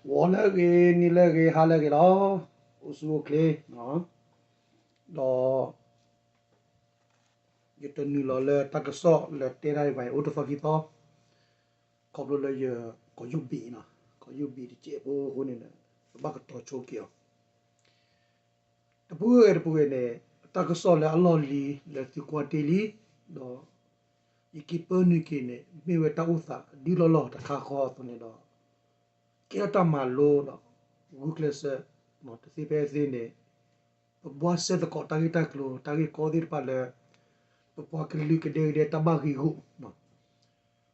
ဂီၤလၢအဂ့ၤ, နံၤလၢအဂ့ၤ, ဟါလၢအဂ့ၤလီၤ. အိၣ်ဆူၣ်အိၣ်ချ့, ဒီး ယတနုာ်လီၤလၢတၢ်ကစီၣ်လၢတဲတၢ်ဒံးဘၣ်အံၤ အိၣ်တသီခံသီ, ခီဖျိလၢယကိးယုၢ်ဘံးနီၤ, ကိးယုၢ်ဘံးတစဲးဖိအဃိန့ၣ်ဒီး ပဘၣ်ကတီၤဆိက့ၤအီၤ တပူၤဂ့ၤတပူၤဂ့ၤန့ၣ်, တၢ်ကစီၣ်လၢအလီၢ်လံၤလၢသုကွၢ်တ့ၢ်လံ, ဒီး ယက့ၤပၢနုာ်က့ၤန့ၣ် မ့ၢ်ဝဲတၢ်အိၣ်သးဒ်လီၢ်လီၢ်တခါဃီအသိးန့ၣ်ဒီး ကဲထီၣ်တၢ်မၤလိဒီး ဂုာ်ကျဲးစၢး တသ့ဖဲအသ့န့ၣ်, ပဘှါစဲသကိးတၢ်ဂ့ၢ်တၢ်ကျိၤ တၢ်ဂ့ၢ်ကီသ့ၣ်တဖၣ်လၢ ပပှၤကလုာ်ကဒဲကဒဲတၢ်ဘၣ်ဂ့ၤဂီၢ်,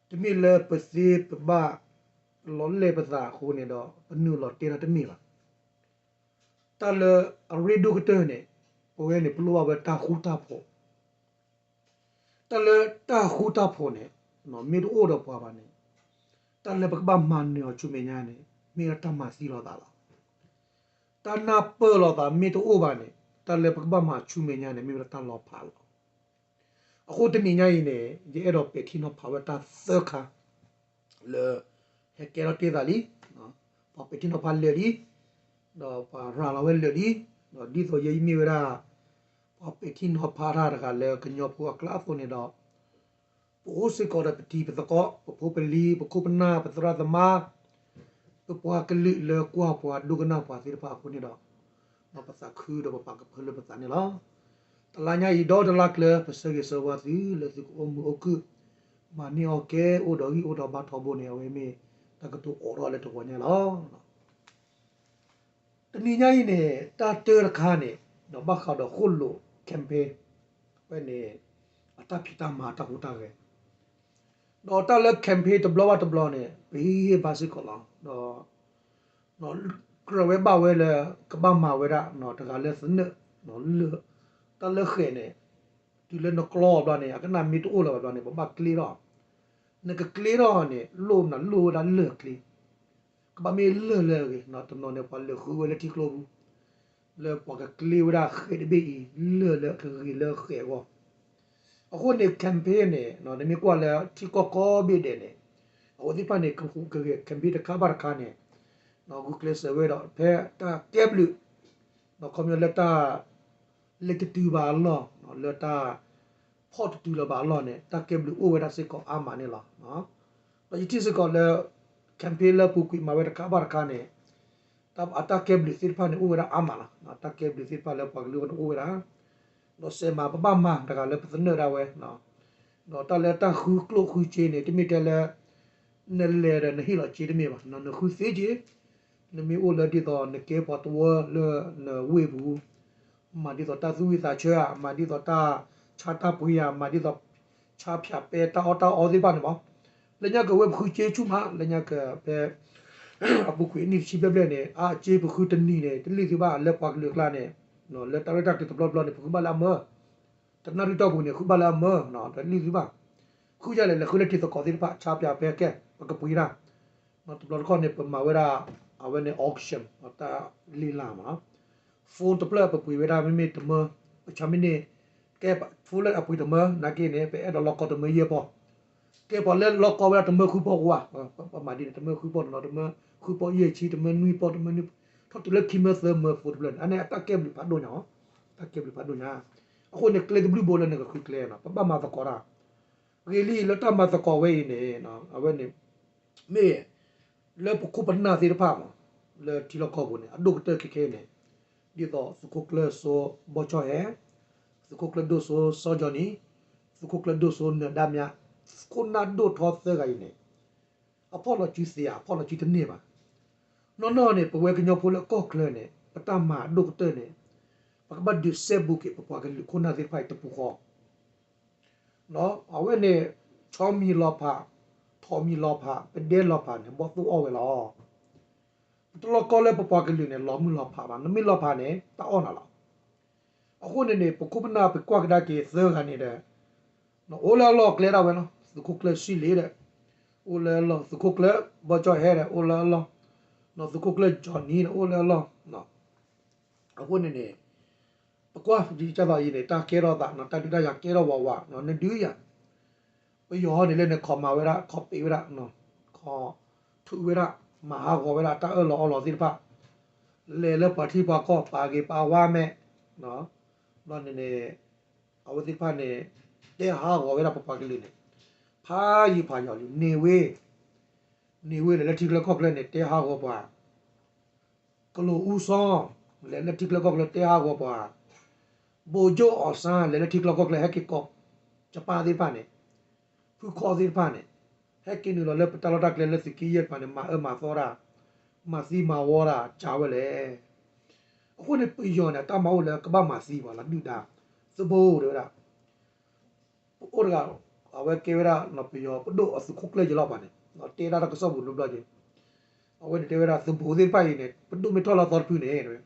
တမ့ၢ်လၢပသ့ပဘၣ်လီၤလဲၢ်ပသးအဃိန့ၣ်ဒီး ပနုာ်လီၤတဲတၢ်တမ့ၢ်ဘၣ်. တၢ်လၢအရ့ဒိၣ်ကတၢၢ်န့ၣ် ပဝဲန့ၣ် ပလိၣ်ဘၣ်ဝဲတၢ်ဃူတၢ်ဖိး, တၢ်လၢတၢ်ဃူတၢ်ဖိးန့ၣ် မ့ၢ်တအိၣ်ဒီးပှၤဘၣ်န့ၣ်, တၢ်လၢပကဘၣ်မၤနၢၤအီၤဆူမဲာ်ညါန့ၣ် မ့ၢ်ဝဲဒၣ်တၢ်မၤသံလိာ်သးလီၤ. တၢ်နၢ်ပၢၢ်လိာ်သးမ့ၢ်တအိၣ်ဘၣ်န့ၣ် တၢ်လၢပကဘၣ်မၤဆူမဲာ်ညါန့ၣ် မ့ၢ်ဝဲဒၣ်တၢ်လီၤဖးလီၤ. အဃိတနံၤညါအံၤန့ၣ် ယအဲၣ်ဒိးပဲာ်ထံနီၤဖးဝဲတၢ်သၢခါ လၢ ဟဲကဲထီၣ်တ့ၢ်သးလံ, ပှၤပဲာ်ထံနီၤဖးလၢာ်လံ, ဒီးပှၤရၤလီၤဝဲလၢာ်လံ, ဒီးဒ်သိးယဲယမ့ၢ်ဝဲဒၣ် ပှၤပဲာ်ထံနီၤဖးတၢ်တဂၤလၢကညီဖိအကျါအသိးန့ၣ်ဒီး ပအိၣ်စ့ၢ်ကီးဒီးပတံၤပသကိး ပဖိပလံၤ ပခိၣ်ပနၢ် ပသရၣ်သမါ ပပှၤကလုာ်လၢကွၢ်ပှၤဒိကနၣ်ပှၤသ့ၣ်တဖၣ်အဃိန့ၣ်ဒီး ပသးခုဒီးပပာ်ကဖၢလၢပသးန့ၣ်လီၤ. တလါညါအံၤဒီတလါကျၢၤ ပဆၢဂ့ၤဆၢဝါသုလၢသုကအိၣ်မုာ်အိၣ်ခုၣ် မၤန့ၢ်အီၣ်ကဲ အိၣ်ဒီးဂံၢ်အိၣ်ဒီးဘါထီဘိန့ၣ် အဝဲမ့ၢ်တၢ်ကတိၤအိးထီၣ်လၢတဂီၤညါလီၤ. တနံၤညါအံၤန့ၣ် တၢ်တၢတခါန့ၣ် ဒီးဘၣ်ဃးဒီးဃိၣ်လိာ် campaign ဝဲန့ၣ် အတၢ်ဖံးတၢ်မၤတၢ်ဟူးတၢ်ဂဲၤ ဒီးတၢ်လၢ campaign တဘျီဘၣ်တဘျီန့ၣ် ပဟ့ၣ်ဂံၢ်ဟ့ၣ်ဘါစ့ၢ်ကီးလီၤ. ဒီး ကြၢးဝဲဘၣ်ဝဲလၢ ကဘၣ်မၤဝဲဒၣ် တဂၤလၢသနၢၣ် လၢာ် တၢ်လၢဃဲးန့ၣ် တုၤလၢနကျီအီၤဘျီန့ၣ် အကနၣ်မ့ၢ်တအိၣ်လၢၤဘၣ်ဘျီန့ၣ် ပဘၣ်ကျ့ထီၣ်, နကကျ့ထီၣ်န့ၣ် လိၣ်နလိၣ်ဝဲဒၣ်လၢာ်ကျ့, ကဘၣ်မ့ၢ်လၢာ်လၢအဂ့ၤ တနီၤန့ၣ် ပှၤလဲၤဃုဝဲလၢထံကျိပူၤ လၢပှၤကကျ့ဝဲဒၣ်ဃဲးတဘ့ၣ်အံၤ လၢာ်လၢကဂ့ၤလၢဃဲးအဂီၢ်. အဃိန့ၣ် campaign န့ၣ် နမ့ၢ်ကွၢ်လၢထံကီၢ်ကိးဘ့ၣ်ဒဲးန့ၣ် အဝဲသ့ၣ်တဖၣ်န့ၣ် ကဃူးကဂဲၤ campaign တခါဘၣ်တခါန့ၣ် ဂုာ်ကျဲးစၢးဝဲဒီး ဖဲတၢ်ကဲဘျုး ခီပညီလၢတၢ် လဲၤတတုၤဘၣ်အလီၢ် လၢတၢ် ဖီၣ်တတုၤလၢၤဘၣ်အလီၢ်န့ၣ် တၢ်ကဲဘျုးအိၣ်ဝဲဒၣ်စ့ၢ်ကီးအါမးန့ၣ်လီၤ. ဒီးယထံၣ်စ့ၢ်ကီးလၢ campaign လၢပူၤကွံာ်မၤဝဲတခါဘၣ်တခါန့ၣ် တၢ် အတၢ်ကဲဘျုးသ့ၣ်တဖၣ်န့ၣ် အိၣ်ဝဲဒၣ်အါမးလီၤ. တၢ်ကဲဘျုးသ့ၣ်တဖၣ်လၢပှၤကလုာ်အဂီၢ်န့ၣ်အိၣ်ဝဲဒၣ် ဒီးစဲးမၤပဘၣ်မၤတဂၤလၢပသနၢၣ်ဒၣ်ဝဲ ဒီးတၢ်လၢတၢ်ဃုကျိၣ်ဃုစ့န့ၣ် တမ့ၢ်ထဲလၢ နလဲၤဒီးနဟ့ၣ်လီၤစ့တမ့ၢ်ဘၣ်, နဃုသ့စ့, နမ့ၢ်အိၣ်လၢဒ်သိးနကဲပှၤတဝၢလၢနဝ့ၢ်ပူၤ, မၤဒ်သိးတၢ်သူၣ်ဝံၣ်သးဆၢဧါ, မၤဒ်သိးတၢ်ဆါတၢ်ပှ့ၤဧါ, မၤဒ်သိး ဆါဖၠးပဲတၢ်အီၣ်တၢ်အီသ့ၣ်တဖၣ်န့ၣ်မး, လၢညါကဝဲပဃုစ့ဆူၣ်မး, လၢညါကဖဲ အပူၤကွံာ်နံၣ်တဆံဘျဲၣ်ဘျဲၣ်န့ၣ် အါစ့ပဃုတနံၤန့ၣ် တလံၣ်သုဘၣ်လၢပှၤကလုာ်အကျါန့ၣ်, လၢတၢ်ရဲၣ်တၢ်ကျဲၤတဘျီဘျီန့ၣ် ပဃုဘၣ်လၢအမၢ တနၣ်ရံၣ်တီၢ်ပူၤန့ၣ် ဃုဘၣ်လၢအမၢ, တလံၣ်သုဘၣ်, ဃုယၤလဲၣ် လဲၤဃုလၢထံသကိးသ့ၣ်တဖၣ် ဆါဖၠးပဲကဲ ပကပှ့ၤတၢ်, တဘျီတခီၣ်န့ၣ် ပမၤဝဲဒၣ် အဝဲန့ၣ် auction တၢ်လံၣ်လၢ်မး, phone တဖျၢၣ်ပပှ့ၤဝဲဒၣ် မ့မ့ၢ်တမၢ, ပဆါမ့ၢ်န့ၣ် ကဲ phone လၢအပှ့ၤတမၢ နာ်က့န့ၣ် ပအဲၣ်ဒိးလီၢ်ကီတမၢယဲၢ်ပီၢ်, ကဲပှၤလၢလီၢ်ကီဝဲဒၣ်တမၢဃုပီၢ်အိၣ်ဧါ, ပမၤဒ်န့ၣ် တမၢဃုပီၢ်တနီၤ တမၢဃုပီၢ်ယဲၢ်ဆံ တမၢနွံပီၢ် တမၢနွံ, ထီၣ်တုၤလၢခံမၢသၢမၢ phone တဖျၢၣ်န့ၣ် အန့ၣ်အတၢ်ကဲဘျုးဖးဒိၣ်ညါ, တၢ်ကဲဘျုးဖးဒိၣ်ညါ, အဃိန့ၣ် ကျဲတဘျုးဘိလၢနကဃုကျဲနီၤ ပဘၣ်မၤသကိးတၢ်, ဂ့ၤလံ လၢတၢ်မၤသကိးဝဲအံၤန့ၣ် အဝဲန့ၣ် မ့ၢ် လၢပခိၣ်ပနၢ်သ့ၣ်တဖၣ်မး လၢထံလီၢ်ကီၢ်ပူၤန့ၣ် အဒိၣ်ကတၢၢ်ခဲခဲအံၤန့ၣ် ဒ်သိးသုးခိၣ်ကျၢၢ်စီၤဘီကၠီၣ်ဟဲ, သုးခိၣ်ကျၢၢ်ဒိၣ်စီၤစီၤကၠီၣ်နံၤ, သုးခိၣ်ကျၢၢ်ဒိၣ်စီၤနၢၤဒါမြ, ခိၣ်နၢ်ဒိၣ်ထီသၢဂၤအံၤန့ၣ် အဖီၣ်လီၤစုသ့ဧါ, အဖီၣ်လီၤစုတန့ၢ်ဘၣ်. နီၢ်နီၢ်န့ၣ် ပဝဲကညီဖိလၢကီၢ်ချၢန့ၣ် ပတၢ်မၤအဒိၣ်ကတၢၢ်န့ၣ် ပကဘၣ်ဒုးစဲဘူးက့ၤ ပပှၤကလုာ်ခိၣ်နၢ်သ့ၣ်တဖၣ်အံၤတပူၤဃီ အဝဲန့ၣ် ဆီမံၤလီၤဖး, ထိးမံၤလီၤဖး, ပဒဲလီၤဖးန့ၣ် ဘီၣ်သိၣ်အီၣ်ဝဲလီၤ. ပတလီၢ်ကီလၢပပှၤကလုာ်န့ၣ် လီၤမုၢ်လီၤဖးဘၣ်, နမ့ၢ်လီၤဖးန့ၣ် တၢ်အီၣ်နၤလီၤ. အဃိန့ၣ်န့ၣ် ပခိၣ်ပနၢ်ပကွၢ်ကဒါက့ၤသၢဂၤန့ၣ်ဒီး အိၣ်လၢအလီၢ်ကျဲဒၣ်ဝဲလီၤ. သုးခိၣ်ကျၢၢ်စံလ့ၤဒီး အိၣ်လၢအလီၢ်, သုးခိၣ်ကျၢၢ်ဘီကၠီၣ်ဟဲဒီး အိၣ်လၢအလီၢ်, သုးခိၣ်ကျၢၢ်ကၠီၣ်နံၤဒီး အိၣ်လၢအလီၢ်. အဃိန့ၣ်န့ၣ် ပကွၢ်ဒ်ကသိးအံၤန့ၣ် တၢ်ကဲထီၣ်သး တၢ်ဒုးတၢ်ယၤကဲထီၣ်ဝးဝး နဒုးယၤ ပယီၤန့ၣ်လၢနခီၣ်မၤဝဲဒၣ် ခီၣ်ပ့းဝဲဒၣ် ခီၣ်ထုးဝဲဒၣ် မၤဟးဂီၤဝဲဒၣ်တၢ်အၢၣ်လီၤအီလီၤသ့ၣ်တဖၣ်, လဲၤလၢပှၤထံပှၤကီၢ် ပာ်ဂ့ၤပာ်ဝါမဲာ်, ဘျီန့ၣ်န့ၣ် အဝဲသ့ၣ်တဖၣ်န့ၣ် တဲဟးဂီၤဝဲဒၣ်ပပှၤကလုာ်န့ၣ် ဖးယံာ်ဖးယီၤလံ. န့ၢ်ဝ့, န့ၢ်ဝ့ လဲၤလၢထံချၢကီၢ်ချၢန့ၣ် တဲဟးဂီၤပှၤ ကလိာ်အူစီ လဲၤလၢထံချၢကီၢ်ချၢ တဲဟးဂီၤပှၤ ဘိၣ်ကၠိၣ်အီၣ်စၣ် လဲၤလၢထံချၢကီၢ်ချၢ ဟဲက့ၤကိး ကပၢ်သ့ၣ်တဖၣ်န့ၣ်, ဖုခီသ့ၣ်တဖၣ်န့ၣ်, ဟဲက့ၤနုာ်လီၤလၢပတၢ်လီၢ်တၢ်ကျဲလၢသုးက့ယဲၢ်တဖၣ်န့ၣ် မၤအၢမၤသီတၢ်, မၤသံမၤဝီတၢ် ကးဝဲလဲၣ်. အဃိန့ၣ် ပယီၤန့ၣ် အတၢ်မၤအိၣ်လၢကဘၣ်မၤသံပှၤလီၤ ဒုၣ်ဒါ, သဘိတဲဝဲဒၣ် ပအိၣ်တဂၤ, အဝဲကဲဝဲဒၣ်ပယီၤပဒိၣ်အသုးခိၣ်ကျၢၢ်ယလီၤပှၤန့ၣ်, တဲဒၣ်တၢ်ကစီၣ်ပူၤတဘျီက့ၤ, အဝဲန့ၣ်တဲဝဲဒၣ် သဘိသ့ၣ်တဖၣ်အံၤန့ၣ် ပဒိၣ်မ့ၢ်ထီၣ်လၢအသီတဖုန့ၣ်,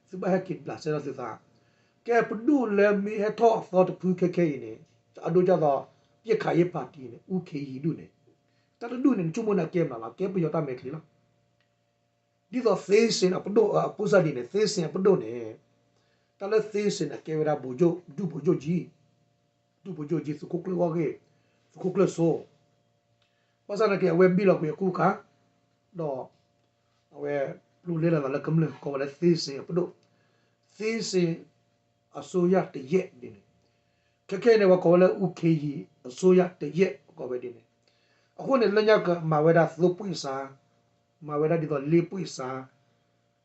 သုဘၣ်ဟဲက့ၤဘျးစဲဒီးသုသး, ကဲပဒိၣ်လၢမ့ၢ်ဟဲထီၣ်အသီတဖုခဲခဲအံၤန့ၣ်, အဒိဒ်သိး ပစ်ခတ်ရေးပါတီန့ၣ် ဦးခင်ရီဒုၣ်န့ၣ်, တၢ်တဒုၣ်န့ၣ် နဆိကမိၣ်န့ၣ်ကဲမနုၤလီၤ, ကဲပယီၤတၢ်မဲာ်ချံလီၤ. ဒ်သိး သ့စ့ၣ် အပဒိၣ် အပိစၢ်ဒ်န့ၣ် သ့စ့ၣ် အပဒိၣ်န့ၣ်, တၢ်လၢ သ့စ့ၣ် န့ၣ် ကဲဝဲဒၣ် ဗိုလ်ချုပ်, ဒုဗိုလ်ချုပ်ကြီး, ဒုဗိုလ်ချုပ်ကြီး သုးခိၣ်ကျၢၢ်ဂီၢ်ဂ့ၢ်, သုးခိၣ်ကျၢၢ်စိ, ဘၣ်ဆၣ်သနာ်က့ အဝဲဘံၣ်လီၤကွံာ်အကူအကၤ, ဒီး အဝဲ ပျိလဲလီၤသးလၢကမျၢၢ် ကိးဝဲလၢ သ့စ့ၣ် အပဒိၣ်, သ့စ့ၣ် အစိုးရတစ်ရပ် ဒ်န့ၣ်, ခဲခဲအံၤန့ၣ် ပှၤကိးဝဲလၢ ဦးခင်ရီ အစိုးရတစ်ရပ် ကိးဝဲဒ်န့ၣ်, အဃိန့ၣ် လၢညါကမၤဝဲဒၣ်သိပှံၢ်စါ, မၤဝဲဒၣ်ဒ်သိးလ့ပှံၢ်စါ,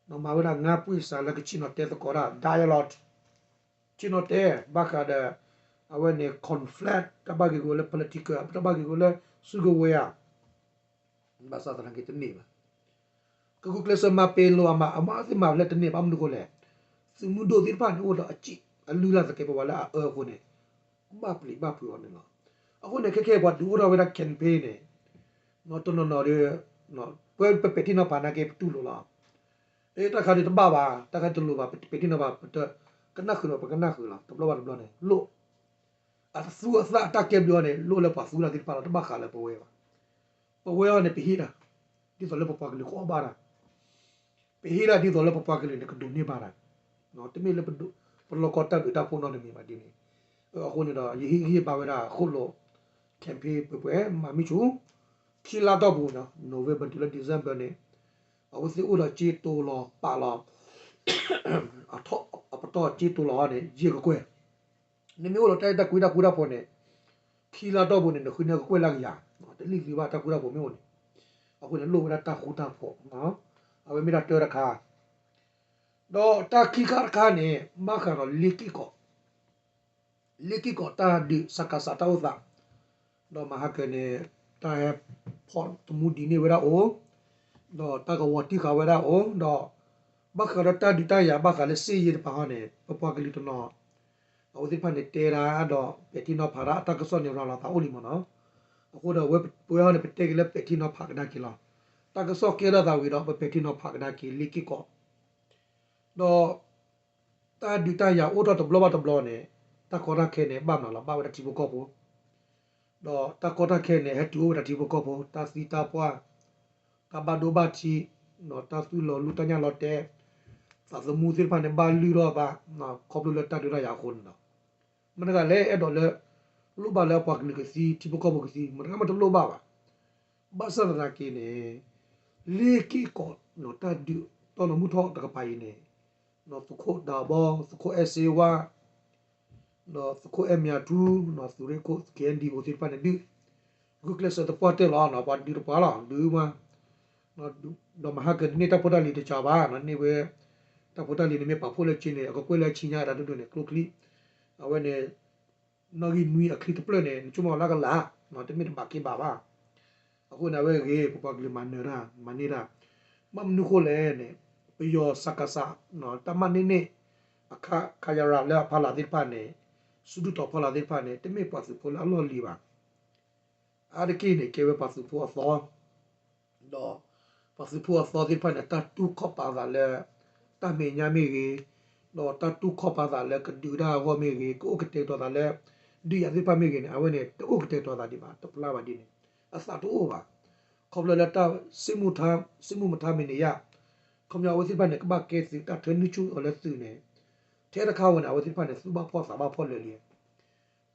ဒီးမၤဝဲဒၣ်ငါးပှံၢ်စါလၢကဆ့ၣ်နီၤတဲသကိးတၢ် dialogue, ဆ့ၣ်နီၤတဲ ဘၣ်ဃးဒီး အဝဲန့ၣ် conflict တၢ်ဘၣ်ဂ့ၢ်ကီလၢ political တၢ်ဘၣ်ဂ့ၢ်ကီလၢ စုကဝဲၤဧါ, ဘၣ်ဆၣ်သနာ်က့တန့ၢ်ဘၣ်. ကဂုာ်ကျဲးစၢးမၤပ့ၤလိာ်အမၤ အမၤသ့ၣ်မၤဖဲလဲၣ်တန့ၢ်ဘၣ် မနုၤဃိလဲၣ်, သုးမုၢ်ဒိၣ်သ့ၣ်တဖၣ်န့ၣ် အိၣ်ဒီးအစံၣ် အလုၢ်အလၢ်သကဲးပဝးလၢအအၢအဃိန့ၣ် ဘၣ်ပျံၤဘၣ်ဖုးအီၤန့ၣ်လီၤ. အဃိန့ၣ် ခဲခဲအံၤပှၤဒုးအိၣ်ထီၣ်ဝဲဒၣ် campaign န့ၣ်, တနီၤနီၤဒီး ပဝဲပပဲာ်ထံနီၤဖးနာ်က့ ပတူၢ်လိာ်လီၤ. တၢ်ခါဒုးတဘၣ်ဘၣ်, တၢ်ခါတလိၤဘၣ်, ပပဲာ်ထံနီၤဖး ပတကနၣ်ဃုာ်ဒီး ပကနၣ်ဃုာ်လီၤ. တဘျီဘၣ်တဘျီန့ၣ် လိၣ် အသူအသၣ်အတၢ်ကဲဘျုးအီၤန့ၣ် လိၣ်လၢပှၤသူတၢ်သ့ၣ်တဖၣ်လီၤ, တဘၣ်ဃးလၢပဝဲဘၣ်. ပဝဲအီၤန့ၣ် ပဟ့ၣ်တၢ် ဒ်သိးလၢပပှၤကလုာ်ကအီၣ်ဘၣ်တၢ်, ပဟ့ၣ်တၢ်ဒ်သိးလၢပပှၤကလုာ်န့ၣ် ကဒိးန့ၢ်ဘၣ်တၢ်, တမ့ၢ်လၢပလီၢ်ကီတၢ်ဘျုးတၢ်ဖှိၣ်နီတမံၤဘၣ်ဒ်န့ၣ်. အဃိန့ၣ်ဒီး ယဟ့ၣ်ဂံၢ်ဟ့ၣ်ဘါဝဲဒၣ်ဃိၣ်လိာ် campaign ပှဲၤပှဲၤ မၤမုၢ်ဆူ ခံလါတီၢ်ပူၤ November တုၤလၢ December န့ၣ် အဝဲသ့ၣ်အိၣ်ဒီးစ့တိၤလီၤပာ်လီၤ အထီၣ်အပတီၢ်စ့တိၤလီၤန့ၣ် ယဲၢ်ကကွဲၢ်. နမ့ၢ်အိၣ်ဒီးတၢ်အဲၣ်တၢ်ကွံတၢ်ဃူတၢ်ဖိးန့ၣ် ခံလါတီၢ်ပူၤန့ၣ် နဃုန့ၢ်ကကွဲၢ်လၢကယၤ, တလံၣ်သုဘၣ်တၢ်ဃူတၢ်ဖိးမ့ၢ်အိၣ်န့ၣ်. အဃိန့ၣ်လိၣ်ဝဲဒၣ်တၢ်ဃူတၢ်ဖိး, အဝဲမ့ၢ်ဒၣ်တၢတခါ, ဒီးတၢ်ခံခါတခါန့ၣ် ဘၣ်ဃးဒီးလ့က့ၢ်ကီး လ့က့ၢ်ကီးတၢ်ဒုး စကစ တၢ်အိၣ်သး, ဒီးမဟါကၢၤန့ၣ် တၢ်ဟဲဖီၣ်သမူဒံးန့ၢ်ဝဲဒၣ်အိၣ်, ဒီးတၢ်ကဝီၤတံၢ်ဃာ်ဝဲဒၣ်အိၣ်, ဒီးဘၣ်ဃးဒီးတၢ်ဒုးတၢ်ယၤဘၣ်ဃးလၢစ့ယံၤတပၤဟီန့ၣ် ပပှၤကလုာ်တနီၤ အဝဲသ့ၣ်တဖၣ်န့ၣ်တဲဒၣ်ဒီးပဲာ်ထံနီၤဖးဒၣ် တၢ်ကစီၣ်န့ၣ်ရၤလီၤသးအိၣ်လံမ့ၢ်နီၤ. အဃိဒီးပဝဲဟီန့ၣ် ပတဲက့ၤလၢပဲာ်ထံနီၤဖးကဒါက့ၤလီၤ. တၢ်ကစီၣ်ကဲထီၣ်သးဝံၤဒီး ပပဲာ်ထံနီၤဖးကဒါက့ၤလ့က့ၢ်ကီး ဒီး တၢ်ဒုးတၢ်ယၤအိၣ်ထီၣ်တဘျီဘၣ်တဘျီန့ၣ် တၢ်ကီတၢ်ခဲန့ၣ် ဘၣ်မနုၤလီၤ ဘၣ်ဝဲဒၣ်ထံဖိကီၢ်ဖိ, ဒီးတၢ်ကီတၢ်ခဲန့ၣ် ဟဲတုၤအိၣ်ဝဲဒၣ်ထံဖိကီၢ်ဖိ တၢ်သံတၢ်ပှၢ်, တၢ်ဘၣ်ဒိဘၣ်ထံး, တၢ်သူၣ်လီၤလူၢ်တၢ်ညၣ်လီၤတဲာ်, သးသမူသ့ၣ်တဖၣ်န့ၣ် ဘၣ်လုၢ်ထီၣ်သး ခီဖျိလၢတၢ်ဒုးတၢ်ယၤအဃိန့ၣ်လီၤ. မတၤတဂၤလဲၣ်အဲၣ်ဒိးလၢ လိၣ်ဘၣ်လၢအပှၤကလုာ်ကသံ ထံဖိကီၢ်ဖိကသံ မတၤတဂၤမးတလိၣ်ဘၣ်ဘၣ်. ဘၣ်ဆၣ်သနာ်က့န့ၣ် လ့က့ၢ်ကီး တၢ်ဒုးတီၢ်နီၢ်မုၢ်ထီၣ်တကပၤအံၤန့ၣ် သုးခိၣ်ဒးဘီ သုးခိၣ်အဲၣ်စ့ဝါ ဒီးသုးခိၣ်အဲၣ်မၠးထူ သုးရ့ၣ်ခိၣ် KNDO သ့ၣ်တဖၣ်န့ၣ်ဒုး ဂုာ်ကျဲးစၢးသပှၢ်တၢၢ်လီၤ ပှၤဒုးတပှၢ်လီၤ ဒုးမး ဒီးမဟါကၢၤန့ၣ် တၢ်ဖိတၢ်လံၤတကးဘၣ် န့ၢ်ဝဲ တၢ်ဖိတၢ်လံၤန့ၣ်မ့ၢ်ပာ်ဖှိၣ်လၢက့န့ၣ် အကကွဲၢ်လၢဆံညါအတၢ်ဒိၣ်ဒိၣ်န့ၣ် ကျိချံ အဝဲန့ၣ် နီၣ်ဂံၢ်နွံအချံတဖျၢၣ်န့ၣ် နဆိကမိၣ်လၢကလး တမ့ၢ်တဘၣ်က့ဘၣ်ဘၣ်. အဃိန့ၣ် အဝဲဂ့ၤ ပပှၤကလုာ်မၤနၢၤတၢ် မၤန့ၢ်တၢ် ဘၣ်မနုၤဃိလဲၣ်န့ၣ် ပယီၤစကစ တၢ်မၤန့ၢ်န့ၣ် အခးခးယရၤလၢအဖီလာ်သ့ၣ်တဖၣ်န့ၣ် စုဒုၣ်တီၤဖီလာ်သ့ၣ်တဖၣ်န့ၣ် တမ့ၢ်ပှၤသုးဖိလၢအလီၢ်လံၤဘၣ်. အါတက့ၢ်န့ၣ် ကဲဝဲပှၤသုးဖိအသီ ဒီးပှၤသုးဖိအသီသ့ၣ်တဖၣ်န့ၣ် တၢ်တူၢ်ခီၣ်ပာ်သးလၢ တၢ်မဲာ်ညါမ့ၢ်ဂ့ၤ, ဒီးတၢ်တူၢ်ခီၣ်ပာ်သးလၢကဒုးတၢ်အဂီၢ်မ့ၢ်ဂ့ၤ, ကအိၣ်ကတဲာ်ကတီၤသးလၢ ဒုးယၤသ့ၣ်တဖၣ်မ့ၢ်ဂ့ၤန့ၣ် အဝဲန့ၣ် တအိၣ်ကတဲာ်ကတီၤသးဒံးဘၣ် တဖျါဘၣ်ဒ်န့ၣ် အသးတအိၣ်ဘၣ်. ခီဖျိလၢတၢ် စစ်မှုထမ်း စစ်မှုမထမ်းမနေရ ခီပညီအဝဲသ့ၣ်တဖၣ်န့ၣ် ကဘၣ်ကဲသုး တၢ်ထၢနုာ်ဆူၣ်အီၤလၢသုးန့ၣ် ထဲတခါဝဲန့ၣ် အဝဲသ့ၣ်တဖၣ်န့ၣ် သူၣ်ဘၣ်ဖှီၣ်သးဘၣ်ဖှီၣ်လၢာ်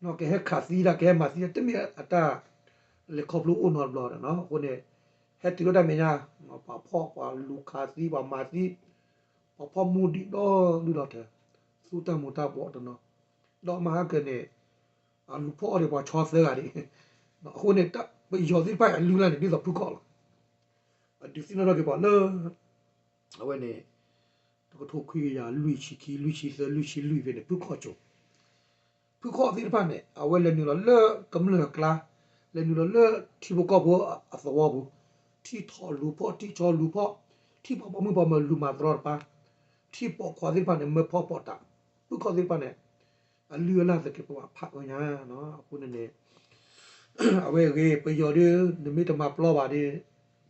လံ ကဟဲခးသံတၢ် ကဟဲမၤသံတၢ် တမ့ၢ်အတၢ်လဲၤခီဖျိအိၣ်နီတဘျီဒီး အဃိန့ၣ် ဟဲတုၤလၢတၢ်မဲာ်ညါ ပှၤဖီၣ်ပှၤလူၤခးသံ ပှၤမၤသံ ပှၤဖီၣ်မူဒံးဒီဒူၣ်ဒီထၢ သူတၢ်မူၤတၢ်ဘှီးတနီၤ ဒီးမဟါကၢၤန့ၣ် အလူၤဖီၣ်အီၣ်ဒီးပှၤဆီသၢဂၤဒံး အဃိန့ၣ် ပယီၤသ့ၣ်တဖၣ်အလုၢ်အလၢ်န့ၣ် ဒ်သိးဖုခီၣ်လီၤ. အဒုးသ့ၣ်နီၣ်ထီၣ်က့ၤပှၤလၢ အဝဲန့ၣ် တကထိခွံကယၤလွံၢ်ဆံခံ လွံၢ်ဆံသၢ လွံၢ်ဆံလွံၢ်ဖဲန့ၣ် ဖုခီၣ်ကၠိ ဖုခီၣ်သ့ၣ်တဖၣ်န့ၣ် အဝဲလဲၤနုာ်လီၤလၢကမျၢၢ်အကျါ လဲၤနုာ်လီၤလၢထံဖိကီၢ်ဖိအသဝီပူၤ ထံၣ်ထီၣ်လူၤဖီၣ် ထံၣ်ဆီလူၤဖီၣ် ထံၣ်ပှၤပိာ်မုၣ်ပိာ်မၢၤလူၤမၤတရီတပါ ထံၣ်ပိာ်ခွါသ့ၣ်တဖၣ်န့ၣ် မၢဖီၣ်ပိာ်တၢ် ဖုခီၣ်သ့ၣ်တဖၣ်န့ၣ် အလုၢ်အလၢ်သကဲးပဝးဖးအၢညါ အဃိန့ၣ်န့ၣ် အဝဲအဂ့ၢ် ပယီၤဒီး နမ့ၢ်တမၤပျီဘၣ်ဒီး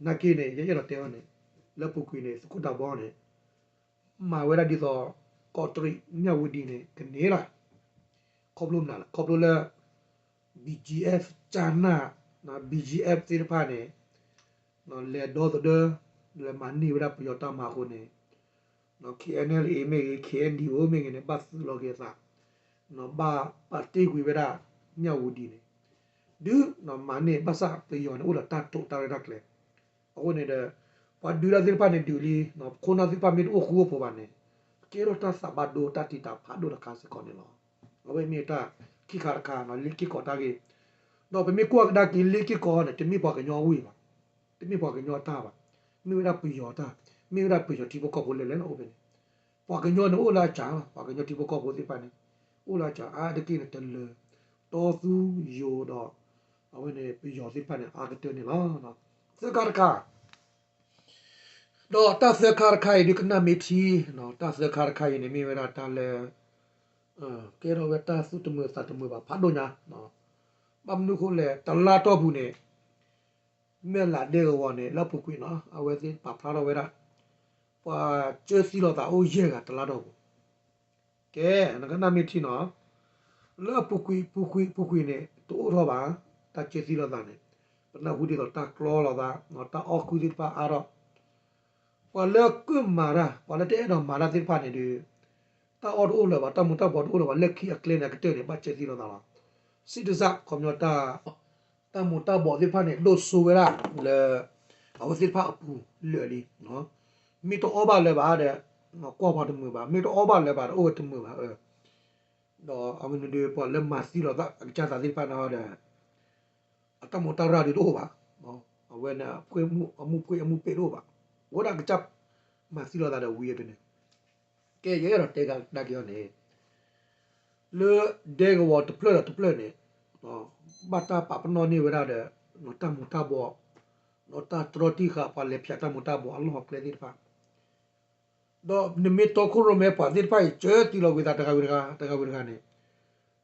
နာ်က့န့ၣ် ယအဲၣ်ဒိးတဲအီၤန့ၣ် လၢပူၤကွံာ်န့ၣ် သုးခိၣ်ဒးဘီန့ၣ် မၤဝဲဒၣ်ဒ်သိး ကီးတရံး မၠၣ်ဝတံၤန့ၣ် ကန့ၢ်လီၤ ခီဖျိမနုၤလဲၣ် ခီဖျိလၢ ဘီဂျီအ့ဖ် ကၠၢ်နၢ် ဘီဂျီအ့ဖ်သ့ၣ်တဖၣ်န့ၣ် လဲၤဒီသဒၢ လဲၤမၤန့ၢ်ဝဲဒၣ်ပယီၤတၢ်မၤအဃိန့ၣ် KNLA မ့ၢ်ဂ့ၤ KNDO မ့ၢ်ဂ့ၤန့ၣ် ဘၣ်သုးလီၤက့ၤအသး ဘၣ်ပာ်တ့ၢ်ကွံာ်ဝဲဒၣ် မၠၣ်ဝတံၤန့ၣ် ဒုးမၤန့ၢ်ဘၣ်ဆၣ်ပယီၤန့ၣ် အိၣ်ဒီးတၢ်တိာ်တၢ်ရဲၣ်တၢ်ကျဲၤ အဃိန့ၣ်ဒီး ပှၤဒုးတၢ်သ့ၣ်တဖၣ်န့ၣ်ဒုးလံ ခိၣ်နၢ်သ့ၣ်တဖၣ်မ့ၢ်တအိၣ်ဃူအိၣ်ဖိးဘၣ်န့ၣ် ကဲထီၣ်တၢ်သးဘၣ်ဒိတၢ်တံာ်တာ်ဖးဒိၣ်တခါစ့ၢ်ကီးန့ၣ်လီၤ. အဝဲမ့ၢ်တၢ်ခံခါတခါ လ့ၣ်က့ၢ်ကီးတၢ်ဂ့ၢ် ဒီးပမ့ၢ်ကွၢ်ကဒါက့ၤလ့ၣ်က့ၢ်ကီးန့ၣ် တမ့ၢ်ပှၤကညီအဝ့ၢ်ဘၣ်, တမ့ၢ်ပှၤကညီအတၢ်ဘၣ်, မ့ၢ်ဝဲဒၣ်ပယီၤတၢ်, မ့ၢ်ဝဲဒၣ်ပယီၤထံဖိကီၢ်ဖိလဲၣ်လဲၣ်လီၤအိၣ်ဖဲန့ၣ်. ပှၤကညီန့ၣ်အိၣ်လၢအစှၤလီၤ, ပှၤကညီထံဖိကီၢ်ဖိသ့ၣ်တဖၣ်န့ၣ် အိၣ်လၢအစှၤအါတက့ၢ်န့ၣ် တလၢၤ တီသူယိၤဒီး အဝဲန့ၣ်ပယီၤသ့ၣ်တဖၣ်န့ၣ် အါကတၢၢ်န့ၣ်လီၤ. သၢခါတခါ ဒီးတၢ်သၢခါတခါအံၤဒုးကနၣ်မ့ၢ်ထံ, တၢ်သၢခါတခါအံၤန့ၣ် မ့ၢ်ဝဲဒၣ်တၢ်လၢ ကဲထီၣ်ဝဲတၢ်သူၣ်တမုာ်သးတမုာ်ဘၣ်ဖးဒိၣ်ညါ, ဘၣ်မနုၤအဃိလဲၣ် တလါတီၢ်ပူၤန့ၣ် မဲၢ်လးဒဲကဝီၤန့ၣ် လၢအပူၤကွံာ်နီၤ အဝဲသ့ၣ်ပာ်ဖျါထီၣ်ဝဲဒၣ် ပှၤကၢသံလိာ်သးအိၣ်ယဲၢ်ဂၤတလါတီၢ်ပူၤ ကဲ နကနၣ်မ့ၢ်ထံနီၤ, လၢအပူၤကွံာ် ပူၤကွံာ် ပူၤကွံာ်န့ၣ် တအိၣ်ထီၣ်ဘၣ်, တၢ်ကၢသံလိာ်သးန့ၣ် ပနၢ်ဟူဒ်သိးတၢ်ကျီလိာ်သး, တၢ်အီၣ်ဃုာ်သ့ၣ်တဖၣ်အါထီၣ်, ပှၤလၢအကမၤတၢ် ပှၤလၢတအဲၣ်ဒိးမၤတၢ်သ့ၣ်တဖၣ်န့ၣ်ဒီး တၢ်အီၣ်တအိၣ်လၢၤဘၣ်, တၢ်မူၤတၢ်ဘှီးတအိၣ်လၢၤဘၣ်, လၢခံအကျဲန့ၣ် အကတၢၢ်န့ၣ် ဘၣ်ကၢသံလိာ်သးလီၤ. စံးတစး ခီပညီတၢ် တၢ်မူၤတၢ်ဘှီးသ့ၣ်တဖၣ်န့ၣ် ဒိၣ်စိဝဲဒၣ်လၢ အဝဲသ့ၣ်တဖၣ်အပူၤလၢာ်လံ. မ့ၢ်တအီၣ်ဘၣ်လၢၤဘၣ်ဒီး ကွၢ်ပှၤတမုာ်ဘၣ်, မ့ၢ်တအီၣ်ဘၣ်လၢၤဘၣ်ဒီး အိၣ်ဝဲတမုာ်ဘၣ်. ဒီးအဝဲန့ၣ်ဒီး ပှၤလၢမၤသံလိာ်သးအကစၢ်သးသ့ၣ်တဖၣ်န့ၣ်ဒီး အတၢ်မူၤတၢ်ဘှီးဒီးတအိၣ်ဘၣ်, အဝဲန့ၣ် အမူးဖှ့ၣ်အမူးပ့ၣ်တအိၣ်ဘၣ်, အိၣ်ဒၣ်ကစၢ်မၤသံလိာ်သးဒီးဝံၤအဖဲန့ၣ် ကဲ ယအဲၣ်ဒိးတဲကဒါက့ၤအီၤန့ၣ် လၢဒဲကဝီၤတဖျၢၣ်ဒီးတဖျၢၣ်န့ၣ် ဘၣ်တၢ်ပာ်ပနီၣ်န့ၢ်ဝဲဒၣ်ဒီး တၢ်မူၤတၢ်ဘှီး ဒီးတၢ်တြီတံာ်ဃာ် ပှၤလဲၤဖၠးတၢ်မူၤတၢ်ဘှီးအလီၢ်အကျဲသ့ၣ်တဖၣ် ဒီးနမ့ၢ်တီခိၣ်ရိၣ်မဲပှၤသ့ၣ်တဖၣ်အံၤ ကၢသံလိာ်ကွံာ်သးတဂၤဝံၤတဂၤ တဂၤဝံၤတဂၤန့ၣ်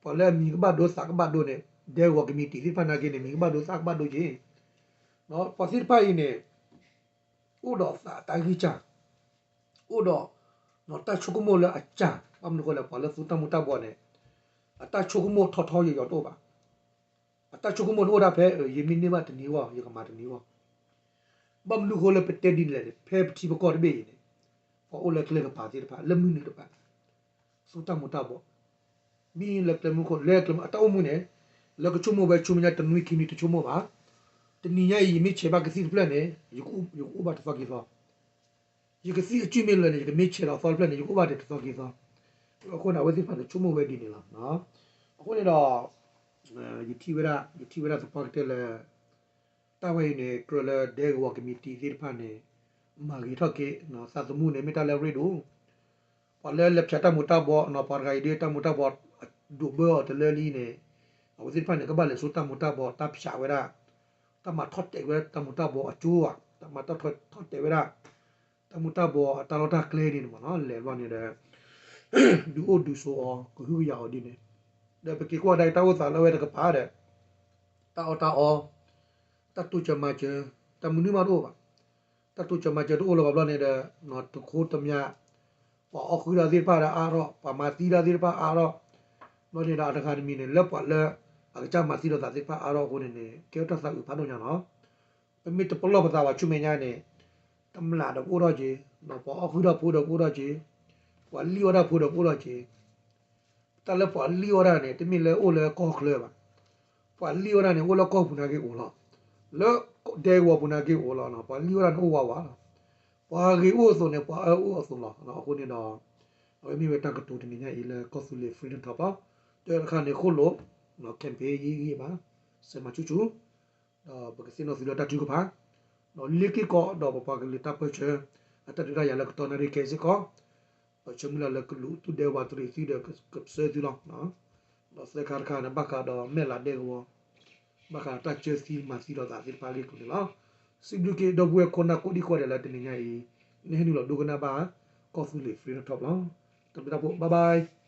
ပှၤလၢအမံၤကဘၣ်ဒိသးကဘၣ်ဒိန့ၣ် ဒဲကဝီၤကမံးတံာ်သ့ၣ်တဖၣ်နာ်က့န့ၣ် မံၤကဘၣ်ဒိသးကဘၣ်ဒိက့ၤ ပှၤသ့ၣ်တဖၣ်အံၤန့ၣ် အိၣ်ဒီးသးအတၢ်ဂံၢ်စၢ် အိၣ်ဒီး တၢ်ဆိကမိၣ်လၢအစၢ် ဘၣ်မနုၤအဃိလဲၣ် ပှၤလၢသူတၢ်မူၤတၢ်ဘှီးန့ၣ် အတၢ်ဆိကမိၣ်ထီထီယိာ်ယိာ်တအိၣ်ဘၣ်. အတၢ်ဆိကမိၣ်န့ၣ်အိၣ်ဒၣ်ဖဲ ယမ့ၢ်န့ၢ်ဘၣ်တနံၤဂီၢ် ယကမၤတနံၤဂီၢ် ဘၣ်မနုၤအဃိလၢပတဲဒ်န့ၣ်လဲၣ်န့ၣ် ဖဲပထံပကီၢ်တဘ့ၣ်အံၤန့ၣ် ပှၤအိၣ်လၢကျဲကပၤသ့ၣ်တဖၣ် လၢမုၢ်နုာ်တဖၣ် သူတၢ်မူၤတၢ်ဘှီး မ့ၢ်လၢကျဲမုၢ်ခိၣ် လၢကျဲမုၢ်အတၢ်အိၣ်မူန့ၣ် လၢကဆိကမိၣ်ဝဲဆူမဲာ်ညါတနွံခံနွံတဆိကမိၣ်ဘၣ်. တနံၤညါအံၤ ယမ့ၢ်ဆဲးဘၣ်ကသံၣ်တဖျၢၣ်န့ၣ် ယကအိၣ်ဘၣ်တသီက့ၤသီ ယကသံၣ်အစုၣ်မ့ၢ်လၢာ်န့ၣ် ယကမ့ၢ်ဆဲးဒီးသီတဖျၢၣ်န့ၣ် ယကအိၣ်ဘၣ်တသီက့ၤသီ. အဃိန့ၣ် အဝဲသ့ၣ်တဖၣ်န့ၣ် ဆိကမိၣ်ဝဲဒ်န့ၣ်လီၤ. အဃိန့ၣ်ဒီး ယထံၣ်ဝဲဒၣ် ယထံၣ်ဝဲဒၣ်သပှၢ်ကတၢၢ်လၢ တၢ်ဝဲအံၤန့ၣ် ကြၢးလၢဒဲကဝီၤကမံးတံာ်သ့ၣ်တဖၣ်န့ၣ် မၤဂ့ၤထီၣ်က့ၤ သးသမူန့ၣ် မ့ၢ်တၢ်လၢအရ့ဒိၣ် ပှၤလၢလဲၤဖၠးတၢ်မူၤတၢ်ဘှီး ပှၤတဂၤအံၤဒ်တၢ်မူၤတၢ်ဘှီး ဒိးဘၢအီၤတလၢလံန့ၣ် အဝဲသ့ၣ်တဖၣ်န့ၣ် ကဘၣ်လဲၤဆူတၢ်မူၤတၢ်ဘှီး တၢ်ဖၠးဝဲဒၣ် တၢ်မၤထီၣ်တဲာ်ဝဲဒၣ်တၢ်မူၤတၢ်ဘှီးအကၠိဧါ, တၢ်မၤထီၣ်တဲာ်ဝဲဒၣ် တၢ်မူၤတၢ်ဘှီးအတၢ်လီၢ်တၢ်ကျဲန့ၣ်မ့ၢ်နီၤ လဲၤဘျီန့ၣ်ဒီး ဒုးအိၣ်ဒုးဆိးအီၤ ကဟုကယာ်အီၤဒ်န့ၣ် ဒီးပက့ၤကွၢ်ကဒါက့ၤတၢ်အိၣ်သးလၢအဝဲတကပၤဒီး တၢ်အီၣ်တၢ်အီ တၢ်တိစၢၤမၤစၢၤ တၢ်မနုၤမးတအိၣ်ဘၣ်. တၢ်တိစၢၤမၤစၢၤတအိၣ်လၢၤဘၣ်ဘျီန့ၣ်ဒီး တခီတမံၤ ပှၤအီၣ်ဃုာ်တၢ်သ့ၣ်တဖၣ်ဒီးအါထီၣ် ပှၤမၤသံတၢ်သ့ၣ်တဖၣ်အါထီၣ် ဘျီန့ၣ်ဒီးအတဂၤတမံၤန့ၣ် လၢပှၤလၢအကစၢ်မၤသံလိာ်သးသ့ၣ်တဖၣ်အါထီၣ်အဃိန့ၣ်န့ၣ် ကဲထီၣ်တၢ်သးအုးဖးဒိၣ်ညါနီၤ. ပမ့ၢ်တပလီၢ်ပသးဘၣ်ဆူမဲာ်ညါန့ၣ် တမျၢ်ဒီးကအိၣ်ထီၣ်က့ၤ ပှၤအီၣ်ဃုာ်တၢ်ဖိဒီးကအိၣ်ထီၣ်က့ၤ ပှၤလံၣ်အီၣ်တၢ်ဖိဒီးကအိၣ်ထီၣ်က့ၤ တၢ်လၢပှၤလံၣ်အီၣ်တၢ်န့ၣ် တမ့ၢ်လၢအိၣ်လၢကီၢ်ချၢဘၣ်. ပှၤလံၣ်အီၣ်တၢ်န့ၣ် အိၣ်လၢကီၢ်ပူၤနာ်က့အိၣ်လီၤ. လၢဒဲကဝီၤပူၤနာ်က့အိၣ်လီၤ. ပှၤလံၣ်အီၣ်တၢ်န့ၣ်အိၣ်ဝးဝးလီၤ. ပှၤဂ့ၤအိၣ်အသိးန့ၣ် ပှၤအၢအိၣ်အသိးလီၤ. အဃိန့ၣ်ဒီး အဝဲမ့ၢ်ဝဲတၢ်ကတိၤတနံၤညါအံၤလၢကီၢ်သူလ့ၤ Freedom Top လီၤ. တၢ်တခါန့ၣ် ဃိၣ်လိာ် campaign ယံာ်ဂံၢ်ဘါ စဲးမၤဆူၣ်ဆူၣ် ဒီးပကသ့ၣ်နီၣ်သုလၢတၢ်ထုကဖၣ် ဒီးလ့ၤက့ၤကီးဒီးပပှၤကလုာ်တၢ်ပၢၢ်ဆၢ အတၢ်ဒုးတၢ်ယၤလၢကတီၢ်နၣ်ရံၣ်ခဲအံၤစ့ၢ်ကီး ပဆၢမုၢ်လၢ်လၢကလူးသူၣ်ဒဲဝးတရံးသုဒီးကပၢဆှၢသုလီၤ. ဒီးသၢခါတခါန့ၣ် ဘၣ်ဃးဒီးမဲာ်လးဒဲကဝီၤ ဘၣ်ဃးဒီးတၢ်ကၢသံမၤသံလိာ်သးသ့ၣ်တဖၣ်အဂ့ၢ်အကျိၤန့ၣ်လီၤ. စံးဘျုးက့ၤဒီပုၢ်ဝဲၢ်ခိၣ်နၢ်ကိးဒံကိးဂၤဒဲးလၢတနံၤညါအံၤ နဟဲနုာ်လီၤဒိကနၣ်ဘၣ် ကီၢ်သူလ့ၤ Freedom Top လီၤ. တၢ်ဘျုးတၢ်ဖှိၣ် bye bye.